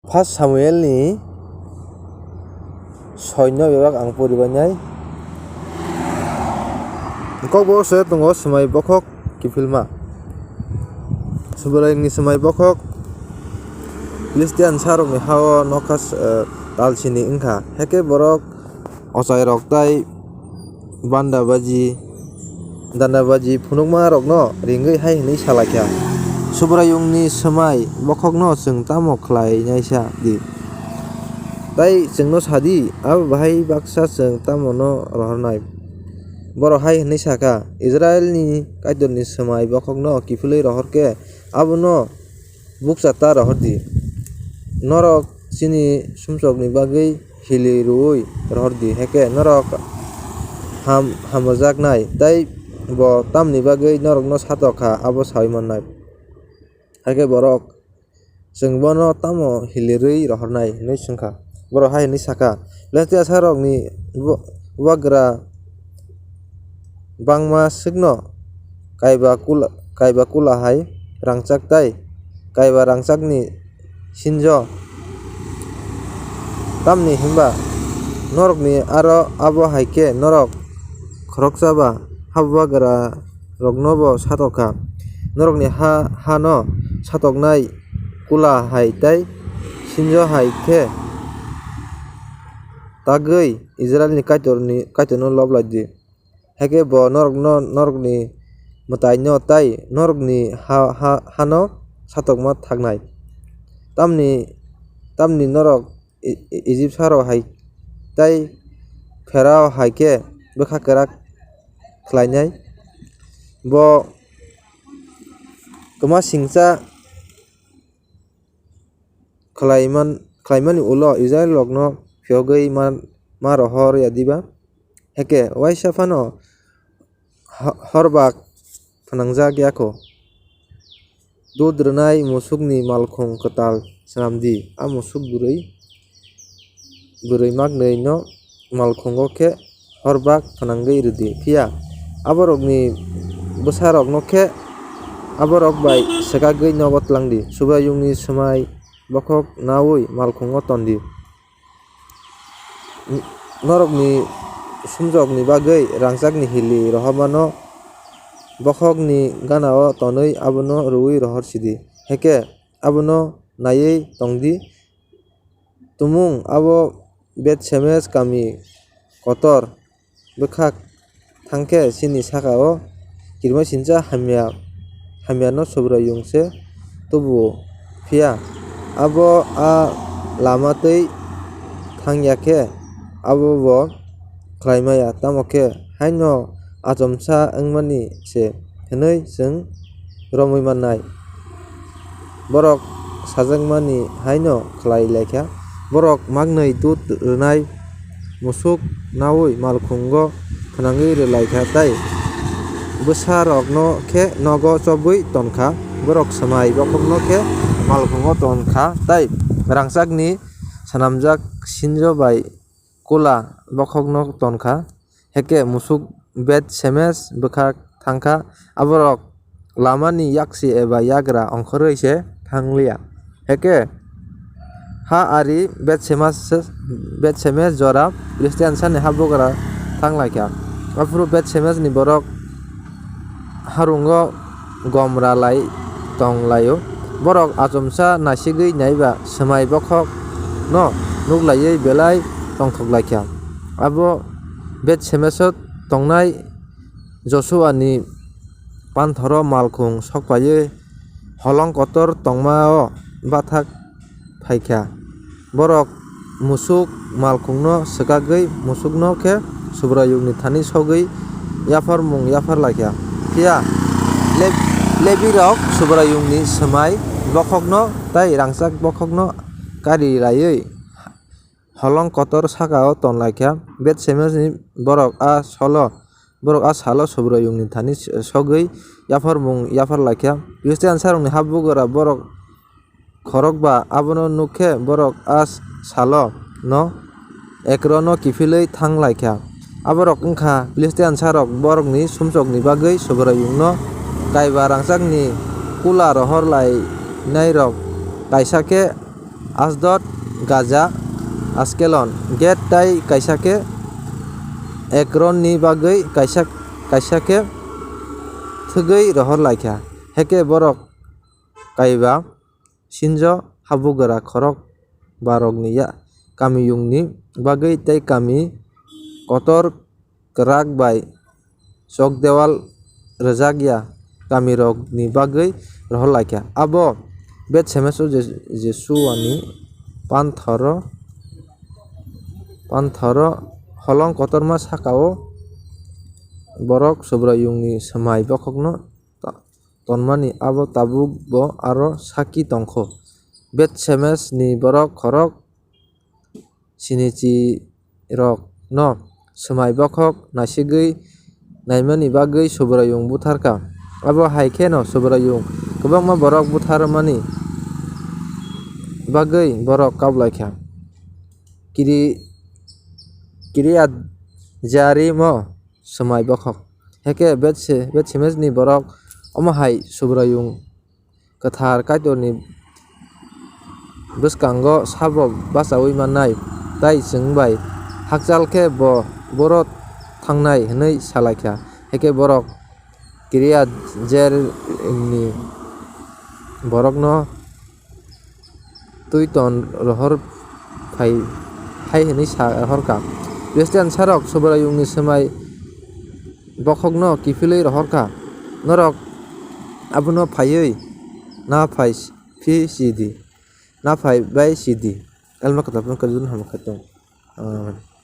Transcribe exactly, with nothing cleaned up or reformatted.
First Samuelni soino bebak ang poribainai. Kokbo se tongo swmai bokhok kiphilma. Subraiyungni swmai bokhok Philistian sarokni ha-o nokha, eh, talsini wngkha. Hakhe borok ochairok tai bandabaji, dandabaji phunukmarokno ringwi hai hwnwi sa lai kha, "Subraiyungni swmai bokhokno chwng tamo khlainaisa di? Tai chwngno sa di, abo bahai baksa chwng tamono rohornai?" Borok hai hwnwi sa kha, "Israilni Kaitorni swmai bokhokno kiphilwi rohor khe abono bukcha ta rohor di. Norok chini sumsokni bagwi hili rwui rohor di, hakhe norok ham-, hamjaknai, tai bo tamni bagwi norokno satok kha, abo saui mannai." Hakhe borok, "Chwng bono tamo hili rwui rohornai?" hwnwi swng kha. Borok hai hwnwi sa kha, "Philistiasarokni bu-, bubagra bangma swkno kaiba kula, kaiba kula hai rangchak tai kaiba rangchakni sinjo. Tamni hwnba norokni aro abo hai khe norok khoroksa ba habubagraroknobo satok kha. Norokni ha, hano satoknai kula hai tai sinjo hai khe tagwi Israilni Kaitorni, Kaitorno lob lai di. Hakhe bo norokno, norokni mwtaino tai norokni ha, ha, hano satokma thaknai. Tamni, tamni norok I-, I-, Ijipsarok hai tai Pherao hai khe bwkha kwrak khlainai. Bo kwma singcha khlaiman-, khlaimani ulo Israilrokno phiyogwi ma, ma rohor ya diba? Hakhe uaisa phano ho-, horbak phnangjak ya kho. Dud rwnai musukni malkhung kwtal swnam di, a musuk bwrwi, bwrwi maknwino malkhungo khe horbak phnangwi rw di. Phiya aborokni bwsarokno khe aborok bai swkagwi nogo tlang di. Subraiyungni swmai bokhok naui malkhungo ton di. Norokni sumsokni bagwi rangchakni hili rohormano bokhokni gana-o tonwi abono rwui rohor si di. Hakhe abono naiwi tong di. Tumung abo Bet-Semes kami kotor bwkhak thang khe chini saka-o kirimasingcha hamya, hamyano Subraiyung se tubu-o. Phiya abo a lama twi thang ya khe abo bo khlai maya, tamo khe haino achomsa wngmani se hwnwi chwng romwi mannai. Borok sajakmani haino khlai lai kha. Borok maknwi dud rwnai musuk naui malkhungo phnangwi rw lai kha, tai bwsarokno khe nogo chobwi ton kha. Borok swmai bokhokno khe malkhungo ton kha, tai rangchakni swnamjak sinjo bai kula bokhokno ton kha. Hakhe musuk Bet-Semes bwkhak thang kha. Aborok lamani yaksi eba yagra ongkhorwi se thang liya. Hakhe ha ari Bet-Semes, Bet-Semes jora Philistiasani habugra thang lai kha. Aphuru Bet-Semesni borok harungo gom ra lai tong lai-o. Borok achomsa naisigwi naiba swmai bokhokno nuk laiwi belai tongthok lai kha. Abo Bet-Semeso tongnai Josuani panthoro malkhung sok paiwi holong kotor tongma-o bathak phai kha. Borok musuk malkhungno swkagwi musukno khe Subraiyungni thani sogwi yapharmung yaphar lai kha. Phiya Le-, Lebirok Subraiyungni swmai bokhokno tai rangchak bokhokno kari laiwi holong kotor saka-o ton lai kha. Bet-Semesni borok a salo, borok a salo Subraiyungni thani sogwi yapharmung yaphar lai kha. Philistiasarokni habugra borok khorokba abono nuk khe borok a salo no Ekrono kiphilwi thang lai kha. Aborok wng kha Philistiasarok, borokni sumsokni bagwi Subraiyungno kaiba rangchakni kula rohor lainairok, kaisa khe Asdod, Gaza, Askelon, Get tai kaisa khe Ekronni bagwi kaisa, kaisa khe thwgwi rohor lai kha. Hakhe borok kaiba sinjo habugra khorok barokni ya-, kamiyungni bagwi tei kami kotor kwrak bai chokdeual rwjak ya kamirokni bagwi rohor lai kha. Abo Bet-Semeso Je-, Jesuani panthoro, panthoro holong kotorma saka-o borok Subraiyungni swmai bokhokno ta-, tonmani abo tabukbo aro sakki tong kho. Bet-Semesni borok khorok sinichirokno swmai bokhok naisigwi naimani bagwi Subraiyung buthar kha. Abo hai kheno Subraiyung kwbangma borok butharmani bagwi borok kap lai kha. Kiri-, Kiriat Jearimo swmai bokhok. Hakhe Bet-Se-, Bet-Semesni borok omo hai Subraiyung kwthar Kaitorni bwskango sabo bachaui mannai, tai chwng bai hakchal khe bo boro thangnai hwnwi sa lai kha. Hakhe borok Kiriat Jearni borokno twi ton rohor phai, hai hwnwi sa rohor kha, Philistian sarok Subraiyungni swmai bokhokno kiphilwi rohor kha. Norok abono phaiwi naphai phi si di, naphai bai si di. Elma kwtal phano kwrwngwi hamya kha tongo. Amen.